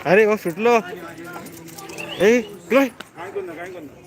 अरे हो सुटलो. ए क्लोय. काय करना, काय करना.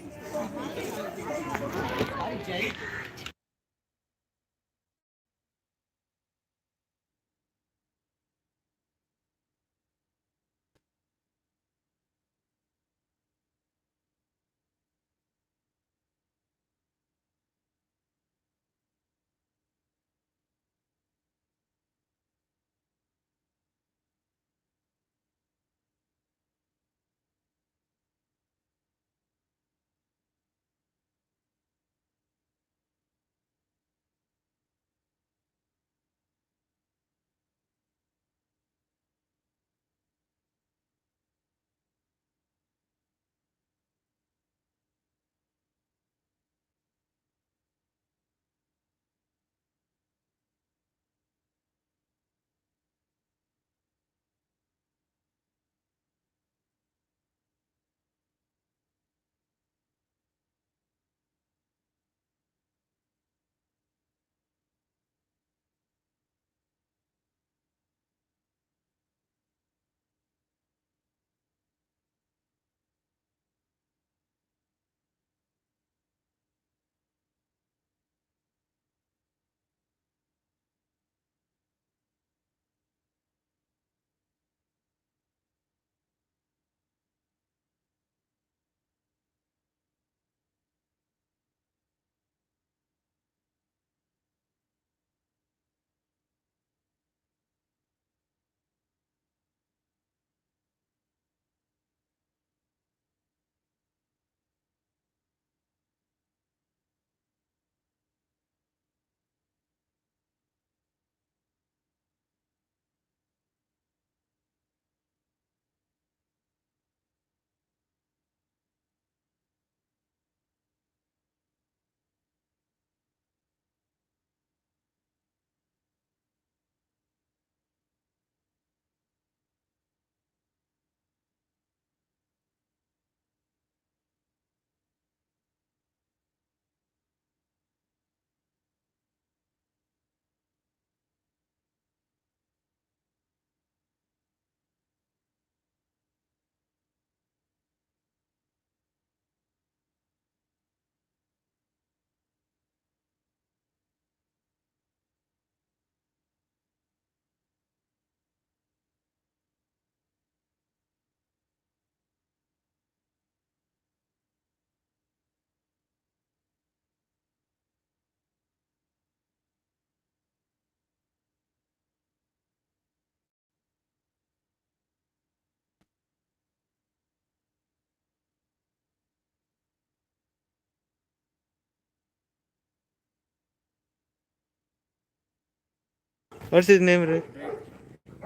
What's his name ray?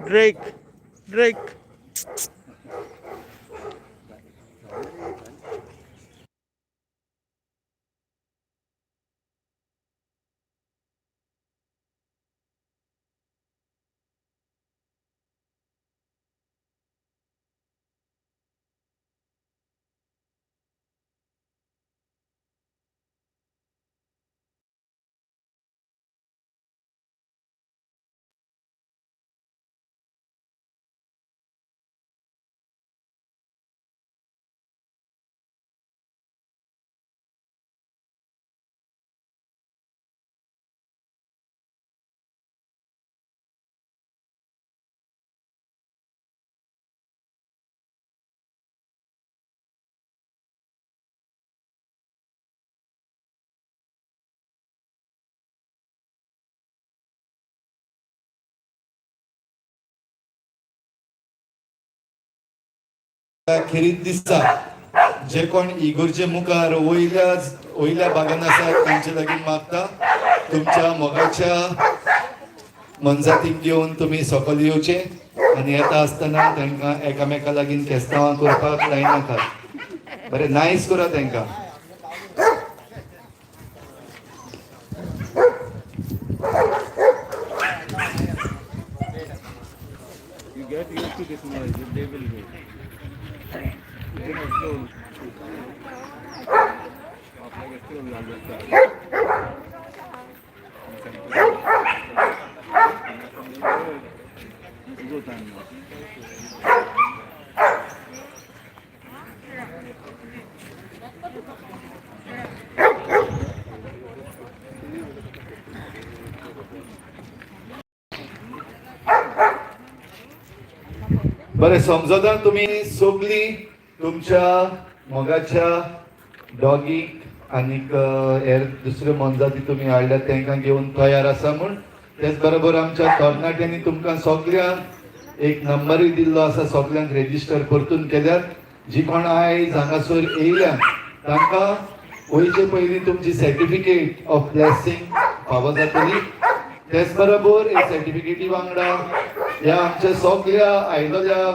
Drake. Drake. खेरीत दिसता जे कोण इगोरचे मुखार वयल्या वयल्या भागान आसा तांचे लागीं मागता, तुमच्या मोगाच्या मनजातीक घेवन तुमी सकयल येवचे. आनी येता आसतना तांकां एकामेका लागीं केस्तांवां करपाक लायनाकात. बरें नायस करात तांकां. You get used to this noise, they will go. You know, slow. Go time now. बरें समजता तुमी सगळीं तुमच्या मोगाच्या डॉगीक आनीक हेर दुसऱ्यो मोनजाती तुमी हाडल्या तांकां घेवन तयार आसा म्हूण. तेच बरोबर आमच्या तरणाट्यांनी तुमकां सगल्यांक एक नंबरूय दिल्लो आसा, सगल्यांक रेजिस्टर परतून केल्यात. जी कोण आयज हांगासर येयल्या तांकां वयचे पयलीं तुमची सर्टिफिकेट ऑफ ब्लेसिंग फावो जातली. तेच बरोबर हे सर्टिफिकेटी वांगडा ह्या आमच्या सगल्या आयलेल्या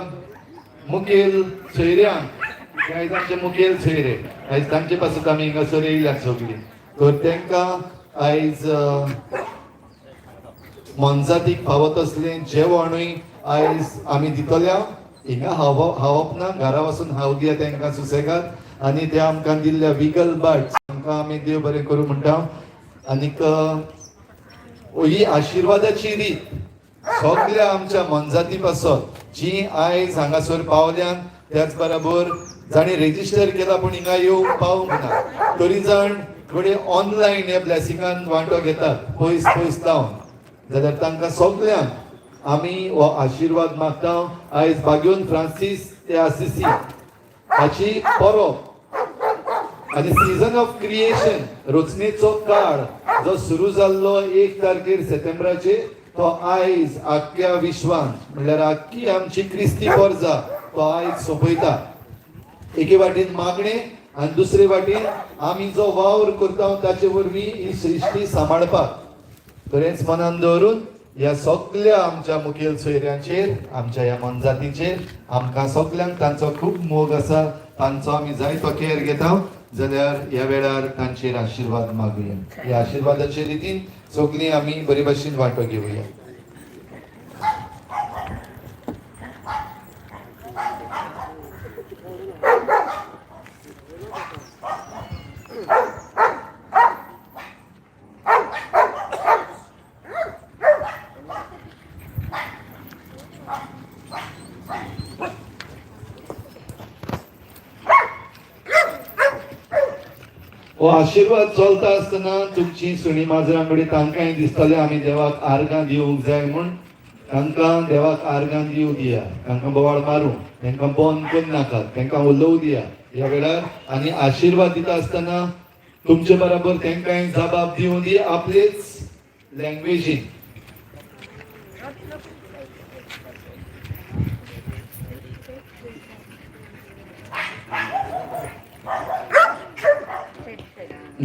मुखेल सोयऱ्यांक, हे आयज आमचे मुखेल सोयरे, आयज तांचे पासून आमी हिंगासर येयल्या सगळीं, तर तांकां आयज मोनजातीक फावो तसलें जेवणूय आयज आमी दितल्या. हिंगा हावप ना, घरा वचून हाव दिया तांकां सुसेगाद. आनी ते आमकां दिल्ल्या विगल बर्ड्स तांकां आमी देव बरें करूं म्हणटा. आनीक ही आशिर्वादाची रीत सगल्या आमच्या मोनजाती पासत जी आयज हांगासर पावल्यान, त्याच बरोबर जाणी रेजिस्टर केला पूण हिंगा येवंक पावूंक ना तरी जाण थोडे ऑनलायन ह्या ब्लेसिंगान वांटो घेतात पयस पयस लावन, जाल्यार तांकां सगल्यांक आमी हो आशिर्वाद मागता. आयज बाग्योन फ्रांसीस ते आसिसी हाची परब आनी सीझन ऑफ क्रिएशन रचनेचो काळ जो सुरू जाल्लो 1 तारखेर सप्टेंबराचेर तो आयज आख्ख्या विश्वान म्हणल्यार आख्खी आमची क्रिस्ती पोरजा तो आयज सोंपयता. एके वाटेन मागणें आनी दुसरे वाटेन आमी जो वावर करता ताचे वरवीं ही सृश्टी सांबाळपाक. बरेंच मनान दवरून ह्या सगल्या आमच्या मुखेल सोयऱ्यांचेर, आमच्या ह्या मोनजातीचेर आमकां सगल्यांक तांचो खूब मोग आसा, तांचो आमी जायतो केअर घेता, जाल्यार ह्या वेळार तांचेर आशिर्वाद मागुया. ह्या आशिर्वादाचे रितीन सगळीं आमी बरे भाशेन वांटो घेवया. हो आशिर्वाद चलता आसतना तुमची सुणी माजरां कडेन तांकांय दिसतलें आमी देवाक आर्गां दिवंक जाय म्हूण. तांकां देवाक आर्गां दिवं दिया, तांकां बोवाळ मारूं, तांकां बंद करूं नाकात, तांकां उलोवं दिया ह्या वेळार. आनी आशिर्वाद दिता आसतना तुमचे बरोबर तांकांय जबाब दिवं दी आपलेच लँग्वेजीन.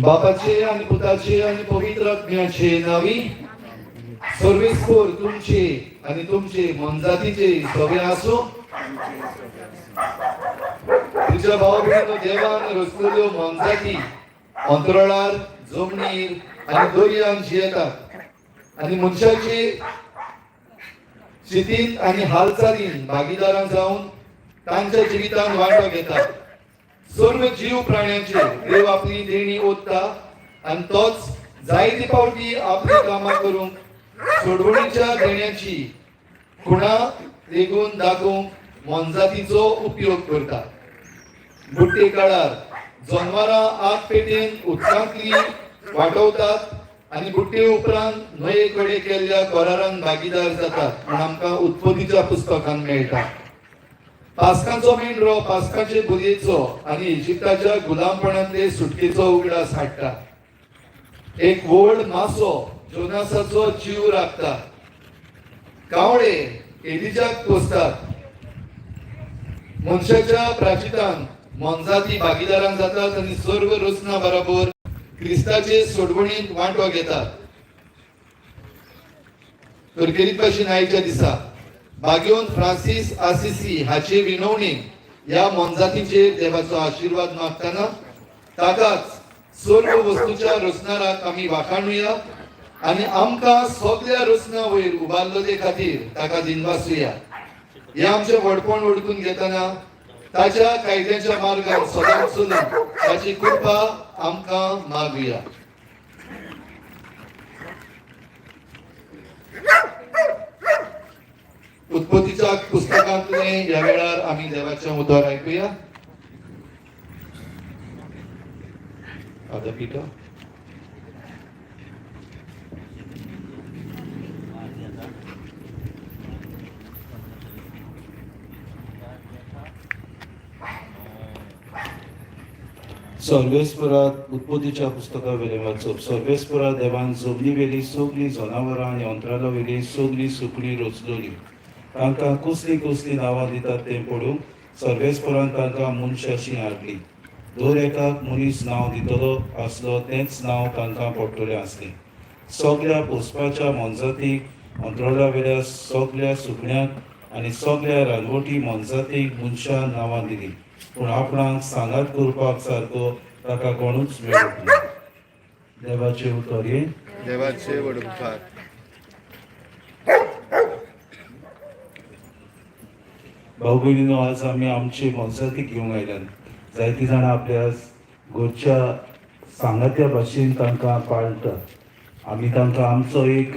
बापाचे आणि पुताचे आणि पवित्र आत्म्याचे नावी सर्वेस्पोर तुमचे आणि तुमचे मोनजातीचे सगळे आसो. तुझ्या भावा भयणींनो, देवान रचलेल्यो मोनजाती अंतराळार, जमनीर आणि दर्यान जियेतात आणि मनशाचे शितीन आणि हालचालीन भागीदारां जावन तांच्या जिवितान वांटो घेतात. सर्व जीव प्राण्यांचे देव आपली देणी ओतता आणि तोच जायते फावटी आपली कामां करूंक सोडवणीच्या देण्याची खुणा लेगून दाखोवंक मोनजातीचो उपयोग करता. बुट्टे काळार जनावरां आग पेटेन उदकांतली वाटवतात आनी बुट्टे उपरांत न्हंये कडेन केल्ल्या करारान भागीदार जातात म्हूण आमकां उत्पत्तीच्या पुस्तकान मेळटा. पास्काचो मेंढरो पास्काचे बोलयेचो आनी इजिप्ताच्या गुलामपणांतले सुटकेचो उगडास हाडटा. एक व्हड मासो जोनासाचो जीव राखता. कावळे एलिजाक पोसतात. मनशाच्या प्राचितान मोनजाती भागीदारां जातात आनी सर्व रचना बरोबर क्रिस्ताचे सोडवणींत वांटो घेतात. तर केरीत भाशेन आयच्या दिसा बागेवन फ्रांसीस आसिसी हाची विनवणी ह्या मोनजातीचेर देवाचो आशिर्वाद मागतना ताकाच सर्व वस्तूच्या रचणाराक आमी वाखाणुया आनी आमकां सगळ्या रचना वयर उबारलेले खातीर ताका दिनवासुया. हे आमचें व्हडपण वळखून घेतना ताच्या कायद्याच्या मार्गान सदांच चलून ताची कृपा आमकां मागुया. उत्पत्तीच्या पुस्तकांतले ह्या वेळार आमी देवाचें उतर आयकुया. Father Peter. सर्वेस्परात उत्पत्तीच्या पुस्तका वेलें वाचप. सर्वेस्परा देवान जमनी वेली सगळीं जनावरां आनी अंतराळा वेली सगळीं सुकणीं रचलोली. तांकां कसलीं कसलीं नांवां दितात तें पळोवंक सर्वेस्परान तांकां मनशाशी हाडली. दर एकाक मनीस नांव दितलो आसलो तेंच नांव तांकां पडटलें आसलें. सगळ्या पोसपाच्या मोनजातीक, अंतराळा वेल्या सगळ्या सुकण्यांक आनी सगळ्या रानवटी मोनजातीक मनशान नांवां दिलीं, पूण आपणाक सांगात करपाक सारको ताका कोणूच मेळूंक ना. देवाचें उतर हें. देवाचे व्हड उपकार. भाऊ भयणीनो, आज आमी आमचे मोनजातीक घेवंक आयल्यात. जायतीं जाणां आपल्या घरच्या सांगात्या भाशेन तांकां पाळटात. आमी तांकां आमचो एक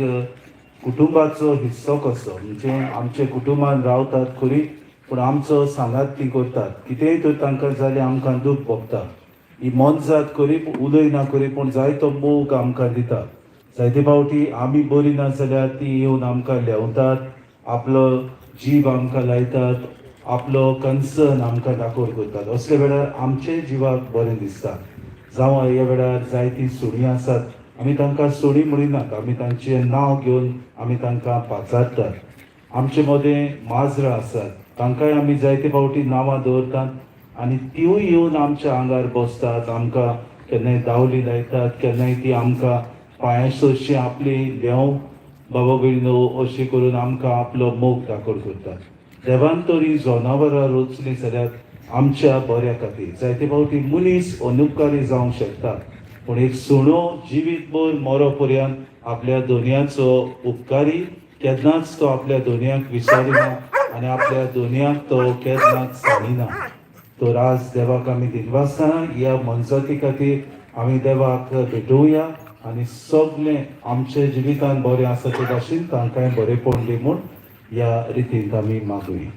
कुटुंबाचो हिस्सो कसो, म्हणजे आमच्या कुटुंबान रावतात खरी, पूण आमचो सांगात ती करतात. कितेंय तर तांकां जालें आमकां दूख भोगता. ही मोनजात खरी उलयना खरी, पूण जायतो मोग आमकां दिता. जायते फावटी आमी बरी ना जाल्यार ती येवन आमकां ल्हेंवतात, आपलो जीव आमकां लायतात, आपलो कन्सर्न आमकां दाखोवन करतात. असल्या वेळार आमचे जिवाक बरें दिसता. जावं ह्या वेळार जायतीं सुणीं आसात, आमी तांकां सुणीं म्हणिनात, आमी तांचें नांव घेवन आमी तांकां पाचारतात. आमचे मदें माजरां आसात, तांकांय आमी जायते फावटी नांवां दवरतात आनी तिवूय येवन आमच्या आंगार बसतात, आमकां केन्नाय दावली लायतात, केन्नाय ती आमकां पांया सरशीं आपली ल्हेंव बाबा भयणीनो अशें करून आमकां आपलो मोग दाखोवन करतात. देवान तर ही जनावरां रचलीं जाल्यार आमच्या बऱ्या खातीर. जायते फावटी मनीस अनुपकारी जावंक शकता, पूण एक सुणो जिवीतभर मरो पर्यंत आपल्या दोनयाचो उपकारी, केन्नाच तो आपल्या दोनयाक विचारिना आनी आपल्या दोनयाक तो केन्नाच सांगिना. तर आज देवाक आमी दिनवासतना ह्या मोनजाती खातीर आमी देवाक भेटोवया आनी सगळें आमच्या जिवितान बरें आसा ते भाशेन तांकांय बरेंपण दी म्हूण ह्या रितीन आमी मागुया.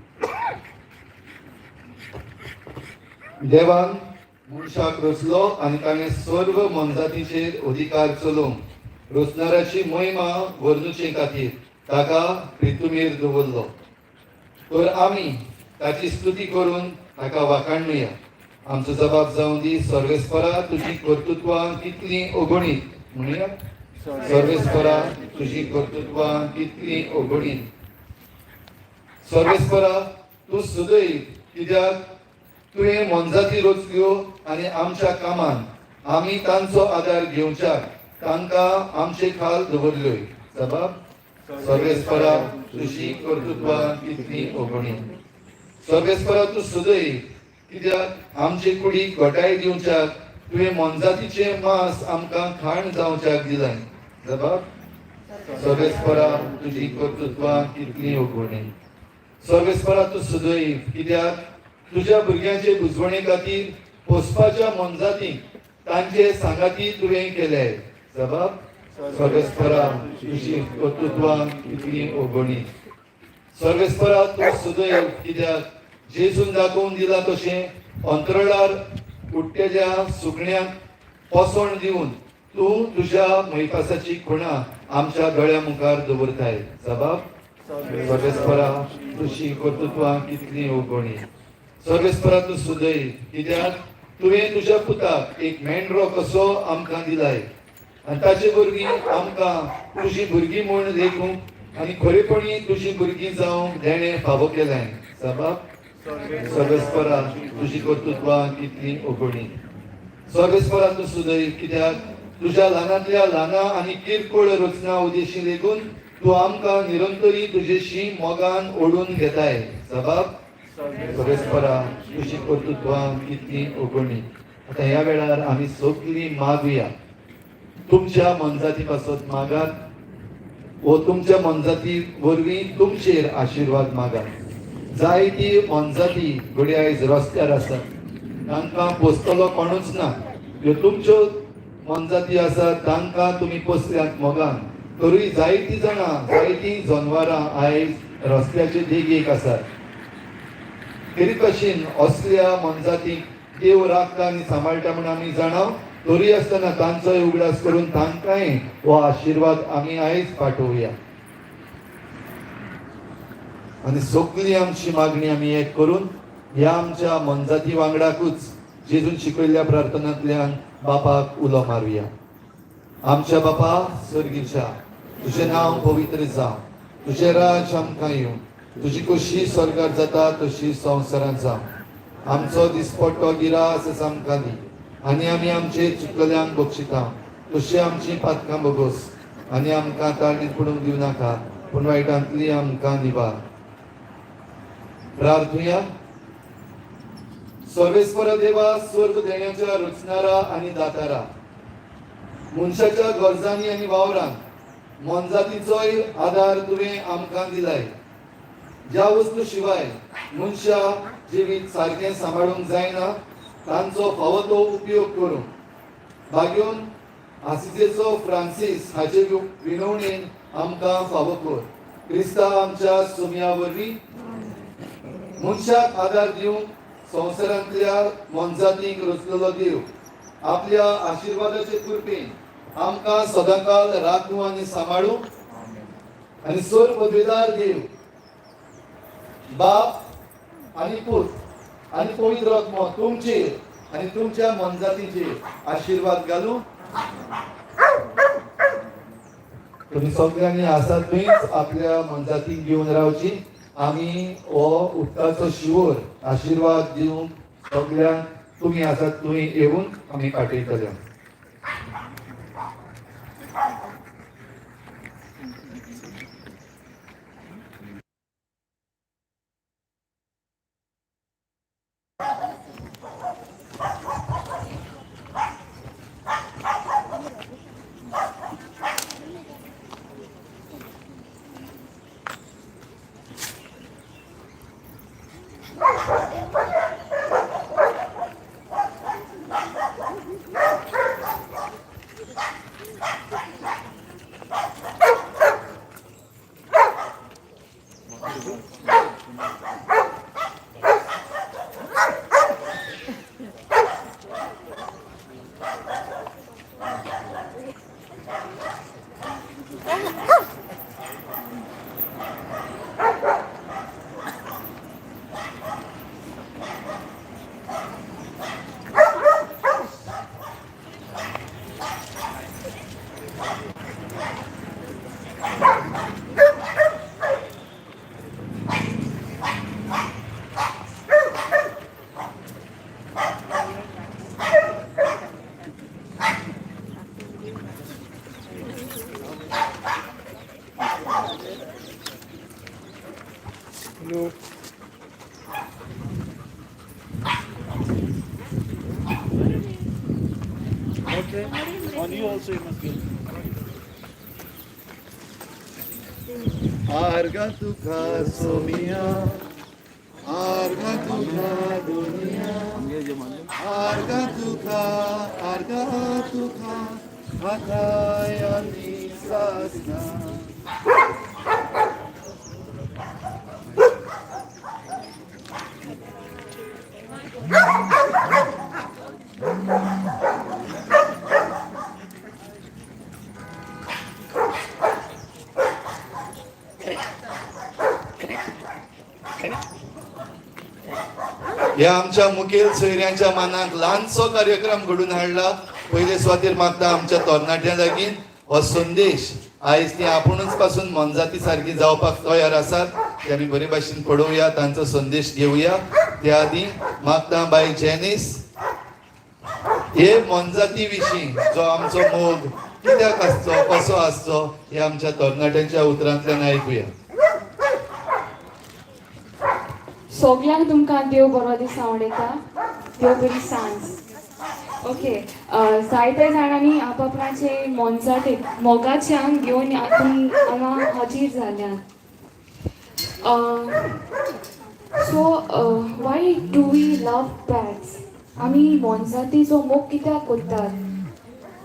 देवान मनशाक रचलो आनी ताणें सर्व मोनजातीचेर अधिकार चलोवंक रचणाराची महिमा वर्णुचे खातीर ताका प्रितुमेर दवरलो. तर आमी ताची स्तुती करून ताका वाखाणुया. आमचो जबाब जावं दी, सर्वेस्परा तुजी कर्तृत्वां कितलीं अगणीत. म्हणया, सर्वेस्परा तुजी कर्तृत्वां कितलीं अगणीत. सर्वेस्परा तूं सुदैव, कित्याक तुवें मोनजाती रचल्यो आनी आमच्या कामान आमी तांचो आदार घेवच्याक तांकां आमचे खाल दवरल्यो. जबाब, सर्वेस्परा तुजी कर्तृत्वां कितलीं अगणीत. सर्वेस्परा तूं सुदैव, कित्याक आमचे कुडीक घटाय दिवच्याक तुवें मोनजातीचें मांस आमकां खाण जावच्याक दिलें. जबाब, सर्वेस्परा तुजी कर्तृत्वां कितलीं अगणीत. सर्वेस्परा तूं सुदैव, कित्याक तुज्या भुरग्यांचे बुजवणे खातीर पोसपाच्या मोनजातींक तांचे सांगाती तुवें केले. जबाब, सर्वेस्परा तुजी कर्तृत्वां कितलीं अगणीत. सर्वेस्परा तूं सुदैव, कित्याक जेजून दाखोवन दिला तशें अंतराळार उडटेल्या सुकण्यांक पोसवण दिवन तूं तुज्या मैपासाची खुणा आमच्या गळ्या मुखार दवरताय. जबाब, सर्वेस्परा तुजी कर्तृत्वां कितलीं अवगणीत. सर्वेस्परा तूं सुदैव, कित्याक तुवें तुज्या पुताक एक मेंढरो कसो आमकां दिलाय आनी ताचे वरवीं आमकां तुजी भुरगीं म्हूण लेखूंक आनी खरेपणी तुजी भुरगीं जावंक देणें फावो केलें. जबाब, सर्वेस्परा तुजी कर्तृत्वां कितलीं अगणीत. सर्वेस्परा तूं सुदैव, कित्याक तुज्या ल्हानांतल्या ल्हाना आनी किरकोळ रचना उद्देशी लेगून तूं आमकां निरंतरी तुजेशी मोगान ओडून घेताय. सबाब सर्वेस्परा, तुजी कर्तृत्वां कितलीं अगणीत. आतां ह्या वेळार आमी सगळीं मागुया. तुमच्या मनजाती पासत मागात वो तुमच्या मनजाती वरवीं तुमचेर आशिर्वाद मागात. जायती मनजाती घडये आयज रस्त्यार आसात, तांकां पोसतलो कोणूच ना. ह्यो तुमच्यो मनजाती आसात, तांकां तुमी पोसल्यात मोगान, तरूय जायतीं जाणां, जायतीं जनवरां आयज रस्त्याचे देगेक आसात. तरी भशेन असल्या मनजातीक देव राखता आनी सांबाळटा म्हूण आमी जाणाव, तरी आसतना तांचोय उगडास करून तांकांय हो आशिर्वाद आमी आयज पाठोवया. आनी सगळी आमची मागणी आमी एक करून ह्या आमच्या मनजाती वांगडाकूच जेजून शिकयल्ल्या प्रार्थनांतल्यान बापाक उलो मारुया. आमच्या बापा सर्गीच्या, तुजें नांव पवित्र जावं, तुजें राज आमकां येवं, तुजी कशी स्वर्गार जाता तशी संवसारांत जावं. आमचो दिसपट्टो गिरास आमकां दी आनी आमी आमचे चुकल्यांक बक्षिता तशी आमची पातकां बगोस आनी आमकां ताळणीत पडूंक दिवं नाका, पूण वायटांतली आमकां निवार. प्रार्थुया. सर्वेस्पर देवा, स्वर्ग देण्याच्या रचणारा आनी दातारा, मनशाच्या गरजांनी आनी वावरान मोनजातीचोय आदार तुवें आमकां दिलाय. ज्या वस्तू शिवाय मनशा जिवीत सारकें सांबाळूंक जायना तांचो फावो तो उपयोग करूंक भाग्योन आसिजेचो फ्रांसीस हाचे विनवणेन आमकां फावो कर. क्रिस्ता आमच्या सोमया वरवीं. मनशाक आदार दिवंक संवसारांतल्या मोनजातींक रचलेलो देव आपल्या आशिर्वादाचे कृपेन आमकां सदांकाल राखूं आनी सांबाळूं. आनी सोर पदवेदार देव बाप आनी पूत आनी पवित्र आत्मो तुमचेर आनी तुमच्या मोनजातीचेर आशिर्वाद घालूं. तुमी सगळ्यांनी आसात थंयच आपल्या मोनजातीक घेवन रावची. आमी हो उदकाचो शिवोर आशिर्वाद दिवंक सगळ्यांक तुमी आसात थंय येवन आमी पाठयतले. Hello. Okay. On you also you must give. आर्गा तुका सोमिया, आर्गा तुका दुनिया, आर्गा तुका, आर्गा तुका आताय आनी सासना. ह्या आमच्या मुखेल सोयऱ्यांच्या मानाक ल्हानसो कार्यक्रम घडून हाडला. पयले सुवातेर मागता आमच्या तरणाट्यां लागीं हो संदेश. आयज ती आपुणूच पासून मोनजाती सारकी जावपाक तयार आसात, ते आमी बरे भाशेन पळोवया, तांचो संदेश घेवया. त्या आदी मागता बाय जेनीस हे मोनजाती विशीं जो आमचो मोग कित्याक आसचो, कसो आसचो हे आमच्या तरणाट्यांच्या उतरांतल्यान आयकुया. सगल्यांक तुमकां देव बरो दिसा उडयता, देव बरी सांज. ओके, जायते जाणांनी आपापणाचे मोनजाते मोगाच्यान घेवन तुमी हांगा हाजीर जाल्यात. So why do we love pets? आमी मोनजातीचो मोग कित्याक करतात?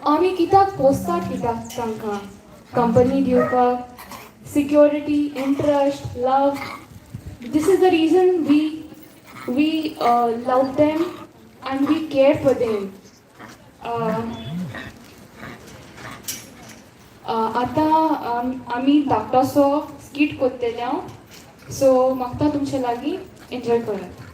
आमी कित्याक पोसतात? कित्याक तांकां कंपनी दिवपाक, security, interest, love. This is the reason we love them and we care for them. आतां आमी धाकटोसो स्कीट कोत्तेले हांव, सो म्हाका तुमचे लागीं एन्जॉय करात.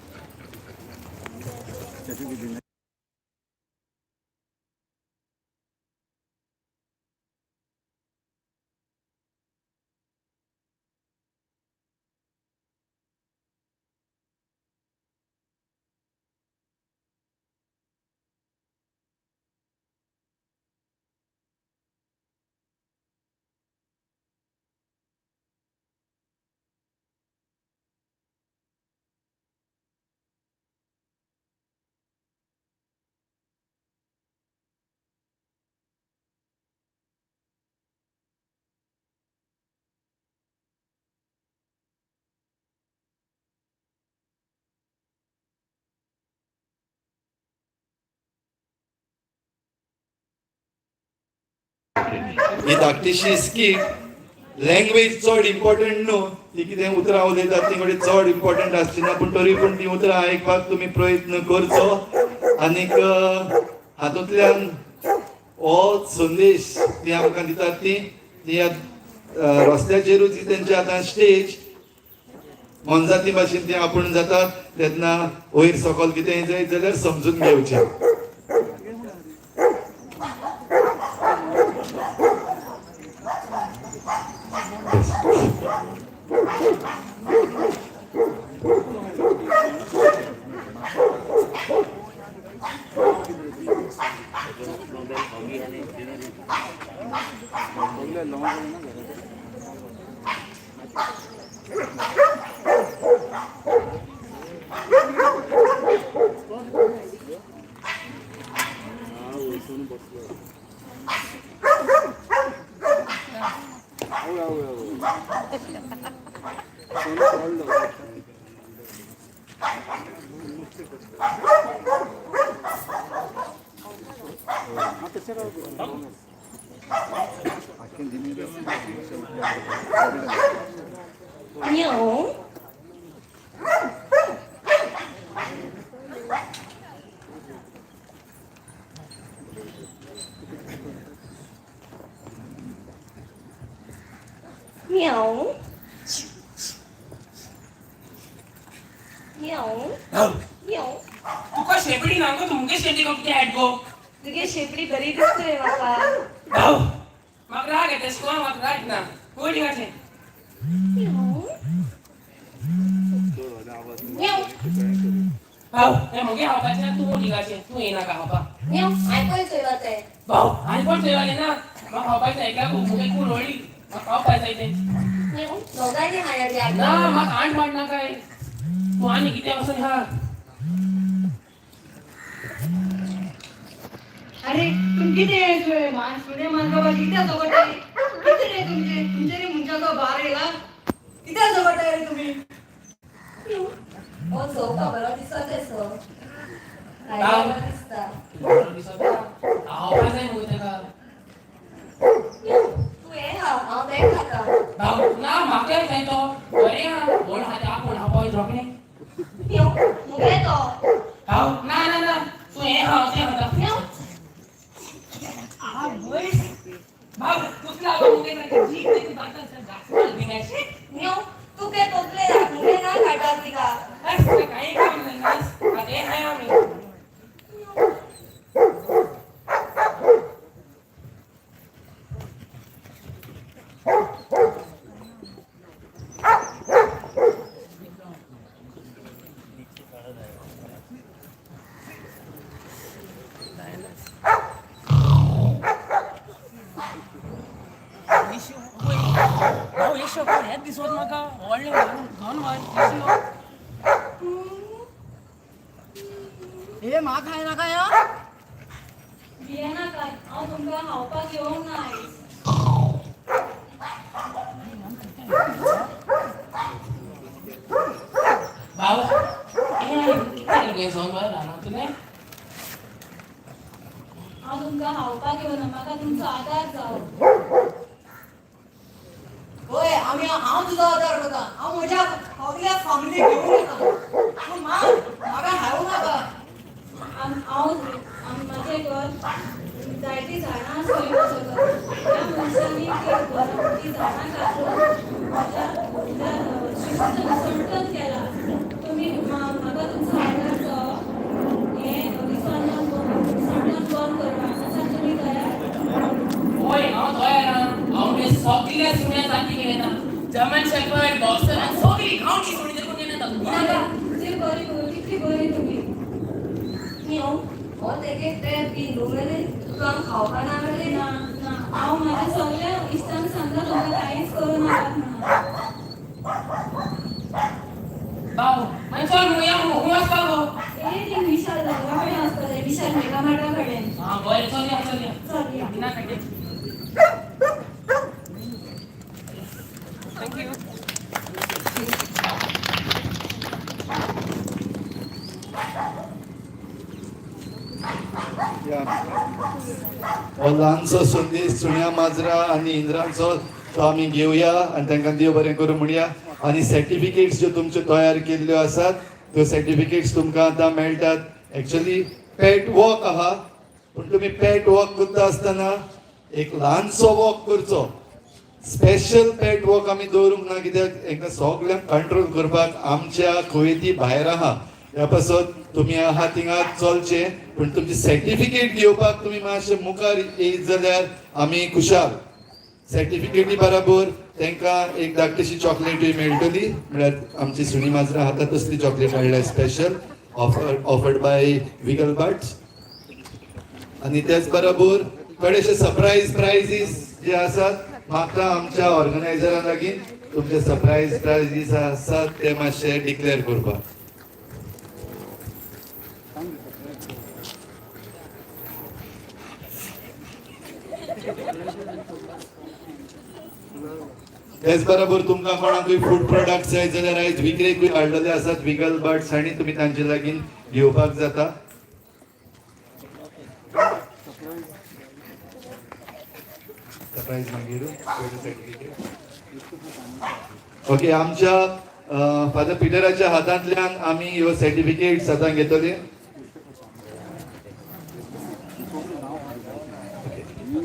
ही धाकटीशी स्कीट, लँग्वेज चड इम्पॉर्टंट न्हू. ती कितें उतरां उलयतात ती कडेन चड इम्पॉर्टंट आसची ना, पूण तरी पूण ती उतरां आयकपाक तुमी प्रयत्न करचो. आनीक हातूंतल्यान हो संदेश ती आमकां दितात, ती ती ह्या रस्त्याचेरूच ही तेंची आतां स्टेज मोनजाती भाशेन ती आपूण जातात तेन्ना वयर सकल कितेंय जायत जाल्यार समजून घेवचें. Meow. Meow. Meow. Meow. तुका शेपडी ना गो, तुमगे शेपडी कितें हाड गो? तुगे शेपडी बरी दिसता रे म्हाका. भाऊ, म्हाका राग येता स्कूलान, म्हाका राग ना कोण थिंगाचें. Meow. Meow. भाऊ, हें मुगे खावपाचें ना, तूं थिंगाचें, तूं येयनाका खावपाक. Meow. आयकल चोयला तें. भाऊ, आनी कोण चोयवालें ना, म्हाका खावपाचें ऐकला गो, मुगे कूड व्हडली, म्हाका खावपाक जाय तें. Meow. दोगांयनी हाया रे. ना, म्हाका आंड माड नाकाय, तूं आनी कितें वचून खा. अरे तुम कितें सुणे मानका कित्याक झगडटाय? कितें रे तुमचे तुमचे रे मनशाचो भार येयला, कित्याक झगडटाय रे तुमी? हो चोवपा बरो दिसता तेसो. खायला बरो दिसता. बरो दिसता, खावपाक जाय मुगो तेका. तूं हें खा, हांव तें खाता. भाऊ, ना, म्हाका जाय तो बरें आहा, व्हड आहा, आपूण खावपाक रोखडें. Meow. मुगे तो. भाऊ, ना ना ना, तूं हें खा, हांव तें खाता. Meow. भाऊ, कुसला गो मुगे सारकें जीभ तेजी दांतां घांसपाक बिंगाचें. Meow. तूं तें तोपलें ना, मुगे ना खाता तिका. कांय काम ना, आतां हें खाया आमी. पिशो कोण हेच दिसत म्हाका व्हडलें जनावर पिशो. हे म्हाका खाय नाका या. भियेनाकात, हांव तुमकां खावपाक येवंक ना आयज. भाव, कितें जनावर रानांतलें? हांव तुमकां खावपाक येवना, म्हाका तुमचो आदार जावो. होय, आमी हांव तुजो आदार करता. हांव म्हज्या सगल्या फॅमिली घेवन येता. तूं म्हाका हाडूं नाका. हांव म्हजें घर जायतीं झाडां आसा म्हज्या घर. त्या मनशांनी ती झाडां कापून म्हज्या सृश्टीचो केला. तुमी म्हाका तुमचो आदार जावो. हें विसर्जन बंद करपाक आसा तुमी तयार? होय, हांव तयार आहा. हांव ते सगल्या सुण्या जाती घेवन येता. जर्मन शेफर्ड, बॉक्सर आनी सगळीं गांवठी सुणी देखून घेवन येता. नाका, जे बरी तितली बरी तुमी. हो तेगे ते पिंदू तुका खावपा ना मरे? ना ना, हांव म्हाज्या सगल्या इश्टांक सांगता तुमकां कांयच करूं नाकात म्हणून. भाऊ, मागीर चल मुया, खूंय वचपाक गो? ए ती विशाल दोंगरा कडेन वचपाक जाय, विशाल मेगा मार्टा कडेन. आं बरें, चल या, चल या. चल या. दिनाका. Thank you. हो ल्हानसो संदेश सुण्या माजरा आनी इंद्रांचो तो आमी घेवया आनी तांकां देव बरें करूं म्हणया. आनी सर्टिफिकेट्स ज्यो तुमच्यो तयार केल्ल्यो आसात त्यो सर्टिफिकेट्स तुमकां आतां मेळटात. एक्चुली पेट वॉक आहा, पूण तुमी पेट वॉक करता आसतना एक ल्हानसो वॉक करचो. स्पेशल पेट वॉक आमी दवरूंक ना, कित्याक एकदां सगल्यांक कंट्रोल करपाक आमच्या कुवेती भायर आहा. ह्या पासत तुमी आहा थिंगा चलचे, पूण तुमची सर्टिफिकेट घेवपाक तुमी मातशे मुखार येयत जाल्यार आमी खुशाल. सर्टिफिकेटी बराबर तांकां एक धाकटीशी चॉकलेटूय मेळटली. म्हळ्यार आमची सुणी माजरां आहा तसली चॉकलेट हाडल्या special offered by Wiggle Buds. आनी त्याच बरोबर थोडेशे सरप्रायज प्रायजीस जे आसात, म्हाका आमच्या ऑर्गनायझरा लागीं तुमचे सरप्रायज प्रायजीस आसात ते मातशे डिक्लेअर करपाक. तेच बरोबर तुमकां कोणाकूय फूड प्रोडक्ट जाय जाल्यार आयज विक्रेकूय हाडलेले आसात विगल बर्ड्स आनी तुमी तांचे लागीं घेवपाक जाता. सरप्रायज मागीर सर्टिफिकेट. ओके, आमच्या फादर पिटराच्या हातांतल्यान आमी ह्यो सर्टिफिकेट्स आतां घेतले.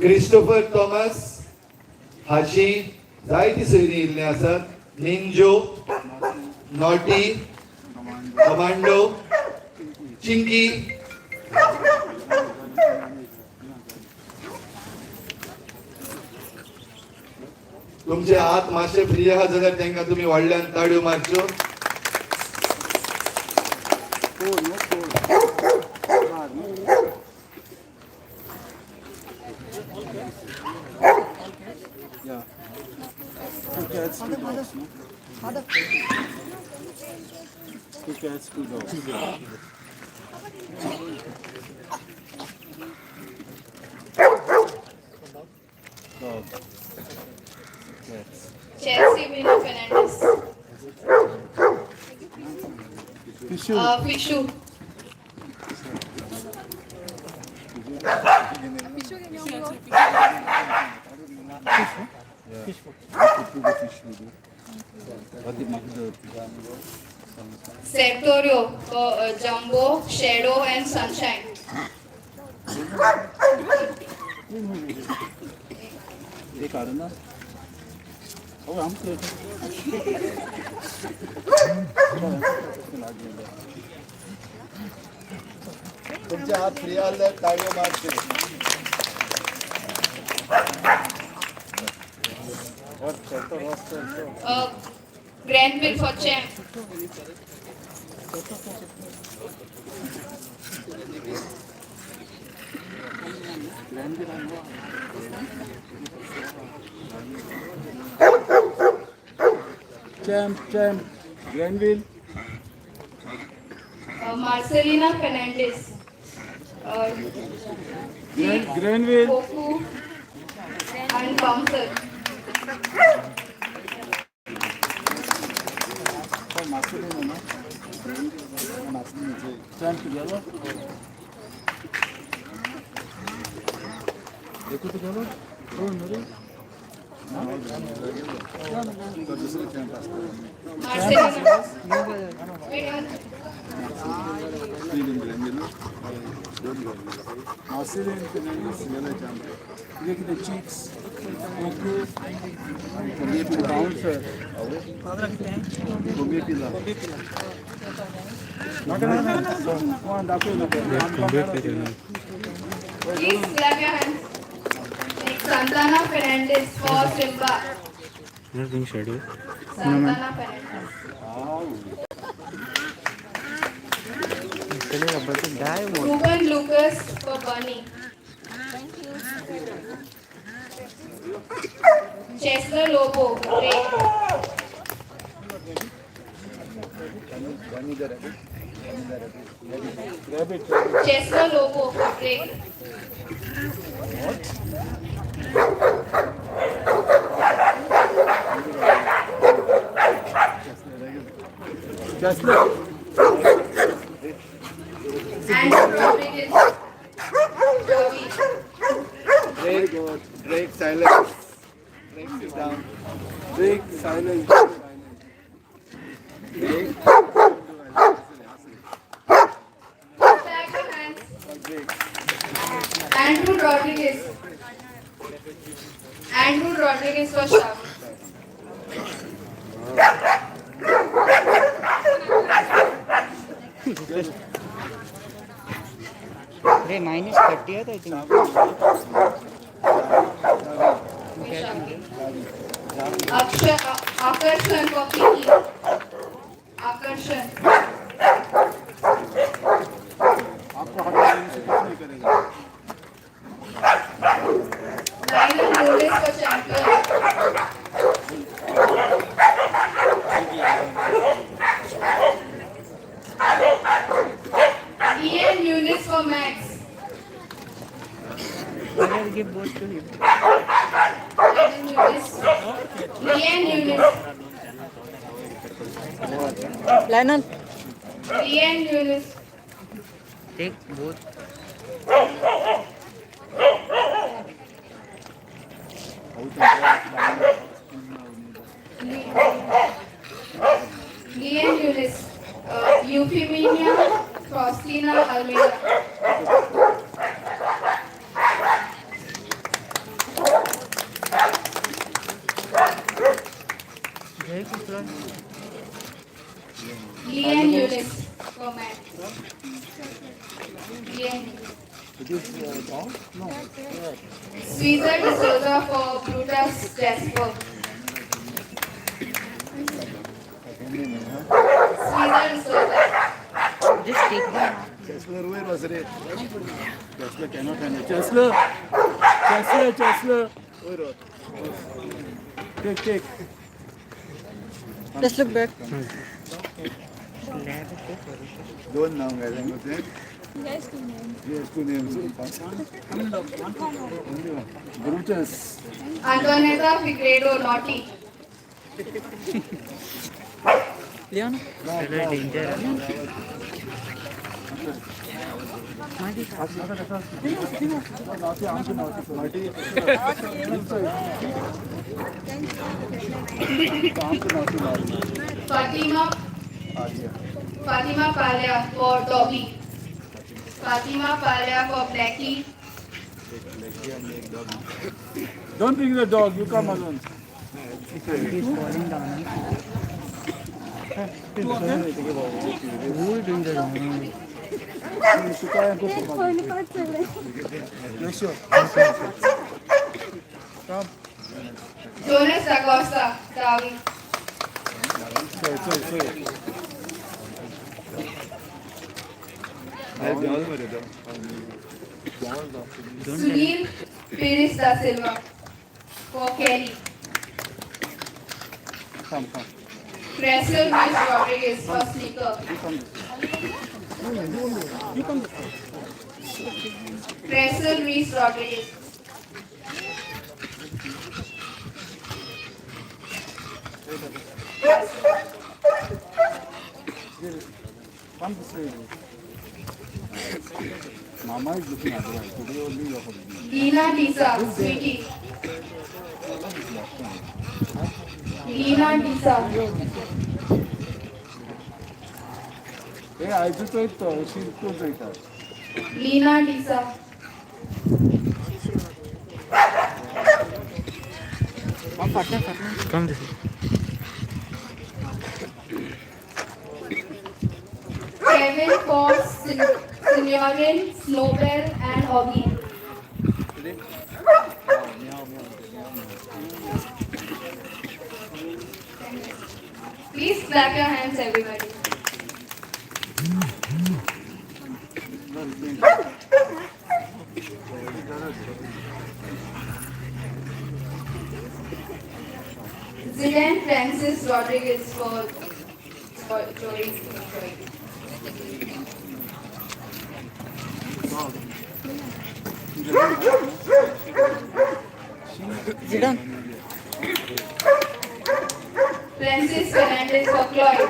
क्रिस्टोफर थॉमस हाची जायती सोयरीं येयल्लीं आसात. निंजो, नॉटी, कमांडो, चिंकी. तुमचे हात मातशे फ्री आहा जाल्यार तांकां तुमी व्हडल्यान ताळयो मारच्यो. Yeah. Two cats, two dogs, no? Two cats, two dogs. Dog. Cats. Chelsea Mino Fernandez. Fishu. Fishu. Septorio, Jumbo, Shadow and Sunshine. एक आ ना. हो, आमचं. तुमचे हात फ्री आसल्यार ताळयो मारच्यो. Granville for Champ. Champ, Champ, Granville. Marcelina Fernandes. Granville. Goku and Bouncer. Oh, Marcelina, no? Marcelina, Champ together. एकूच गेलो दोन न्हू रे दुसरो champ आसता. Marcelina. Wait, one. Marcelin Fernandes गेलो champ. कितें कितें चिक्स, कोकू, बाउन्सर. नाका नाका कोण दाखय नाका. Please clap your hands. Next, Santana Fernandez for Simba. Santana Fernandez. Ruben Lucas for Bunny. Chesler Lobo, Drake. Rabbit. Chesler Lobo for Drake. Chesler. Andrew Rodriguez. Ravi. Drake, Drake, silence. Drake, sit down. Drake, silence. Drake. Clap your hands. Andrew Rodriguez. Andrew Rodriguez for Shavi. Minus 30 I think. Shavi. Akshay, Akarshan for Kiki. Akarshan. आपको हटाने से कुछ नहीं करेगा. Lionel Nunes for Champion. Ian Nunes for Max. Give both to him. Lionel Nunes. Ian Nunes. Lionel. Ian Nunes. Take both. Ian Nunes. Euphemia Faustina Almeida. Ian Nunes for Max. Ian. Cesar de Souza for Brutus Jasper. Cesar de Souza. Just take them. Chesler वयर वच रे. Chesler cannot handle. Chesler. Chesler, Chesler. वयर वच. Take, take. Just look back. दोन नाव घायला होते. Yes, two names. Brutus. Antoinetta Figueredo Naughty. Leon. Naughty, आमची naughty. आमची naughty. Fatima Fatima Palya for Dobby. Fatima Palya for Blackie. Don't bring the dog, you come alone. He's falling down. Who will bring the dog? Make sure. Come. Jonas Acosta, Davi. Sorry, sorry, sorry. Sunil Pires da Silva for Kelly. Come, come. Cressel Luis Rodriguez for Sneaker. Cressel Luis Rodriguez. Come this way. Mama is looking otherwise. Today only you are holding. Lina Tisa, Sweetie. Lina Tisa. हे आयजूच वयता अशी तूं चोयता. Lina Tisa. Kevin Paul Signorin, Snowbell and Augie. Please clap your hands, everybody. Zidane Francis Rodriguez for Joey. Joey. Francis Fernandez for Cloyd.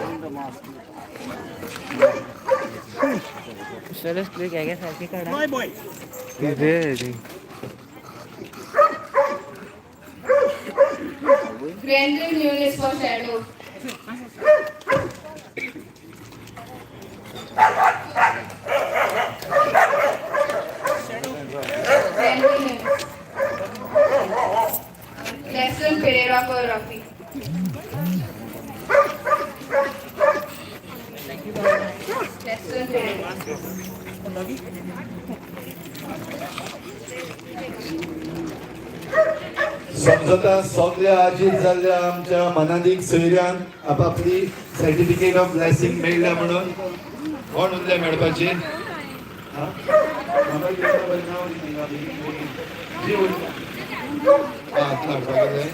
Brandon Nunes for Shadow. Brandon Nunes. Nelson Pereira for Rafi. Nelson Pereira. समजता सगल्या आजीत जाल्ल्या आमच्या मनादीक सोयऱ्यान आपापली certificate of blessing मेळ्ळ्या म्हणून. कोण उरले मेळपाची? हा? जी उरल्या. हा, आतां हाडपाक जाय.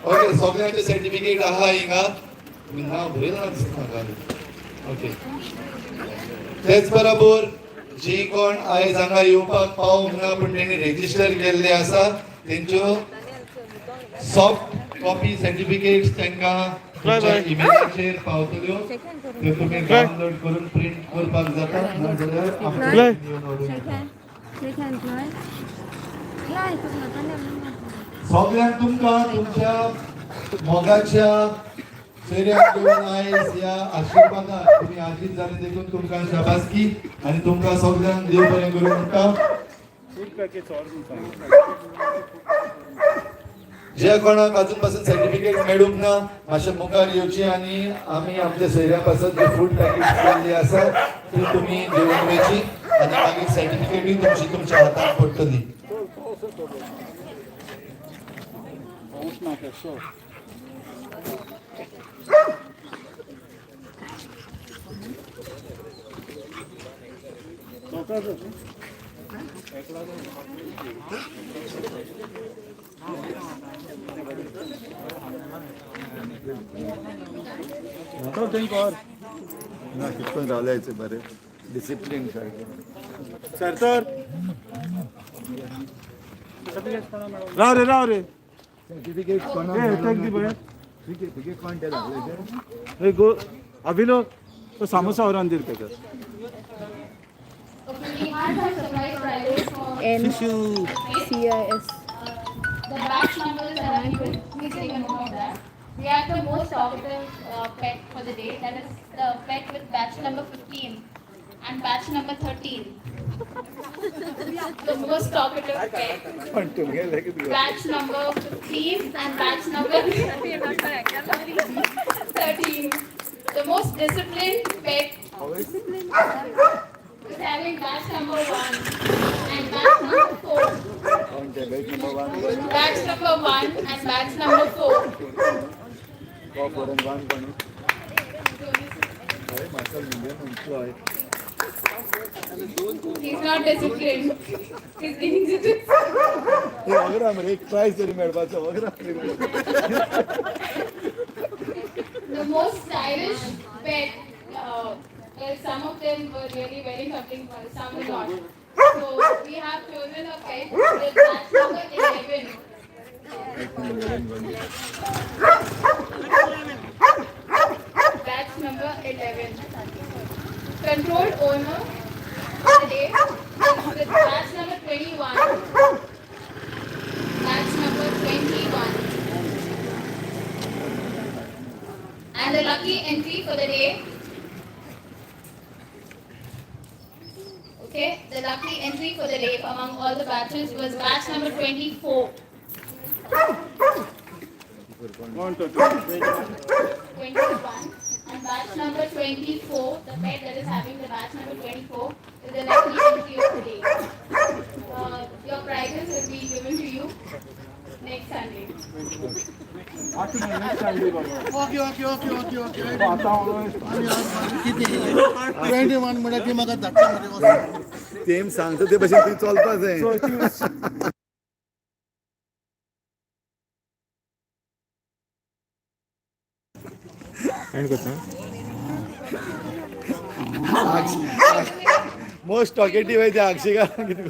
ओके, सगळ्यांचे सर्टिफिकेट आहा हिंगा. तुमी नांव बरयलां दिसता म्हाका. ओके, तेच बरोबर जी कोण आयज हांगा येवपाक पावूंक ना पूण तेणी रेजिस्टर केल्ले आसा तेंच्यो सॉफ्ट कॉपी सर्टिफिकेट्स तांकां तुमच्या इमेलाचेर पावतल्यो. त्यो तुमी डावनलोड करून प्रिंट करपाक जाता, नाजाल्यार आमच्या येवन व्हरूं येता. सगळ्यांक तुमकां तुमच्या मोगाच्या चेऱ्याक घेवन आयज ह्या आशिर्वादान तुमी आजीत जाले देखून तुमकां शाबासकी आनी तुमकां सगळ्यांक देव बरें करूं म्हणटा. फूड पॅकेज ऑर जे कोणाक अजून पासून सर्टिफिकेट मेळूंक ना मातशें मुखार येवची आनी आमी आमच्या सोयऱ्यां पासत जे फूड पॅकेज केल्ली आसा ती तुमी घेवन वयची आनी मागीर सर्टिफिकेटूय तुमची तुमच्या हातान पडटली. पाऊस ना कसो. ना कितकून रावल्याचे बरें डिसिप्लीन सारकें. सर तर राव रे, राव रे. सर्टिफिकेट कोणाक ए, मेळूंक thank ना you, बरें. तुगे कोण ते दाखले? ए गो अभिलो तो सामोसा और अंदर पे कर. Okay, we had some surprise prizes for N C I S. The batch numbers that are given, please take a note of that. We have the most talkative pet for the day, that is the pet with batch number 15 and batch number 13. The most talkative pet, पण तुमगे batch number 15 and batch number 13. The most disciplined pet is having batch number 1 and batch number 4. कोण ते batch number 1? Batch number 1 and batch number 4. 4 and 1 कोण? हय, म्हाका million. He's not disciplined. He's dangerous. वगैरे मरे एक प्राइज तरी मेळपाचो वगैरे. The most stylish pet, well, some of them were really very something, but some were not. So we have chosen a pet with batch number 11. Batch number 11. Controlled owner for the day is with batch number 21. Batch number 21. And the lucky entry for the day. Okay, the lucky entry for the day among all the batches was batch number 24. 21. And batch number 24, the pet that is having the batch number 24, is the lucky entry of the day. Your prizes will be given to you next Sunday. Okay okay okay okay okay. 21 म्हळ्यार ती म्हाका धाडटा मरे. तेम सांगता ते भशेन ती चलपा जाय. मोस्ट टॉकेटीव आहे ते आक्षिकार कितें.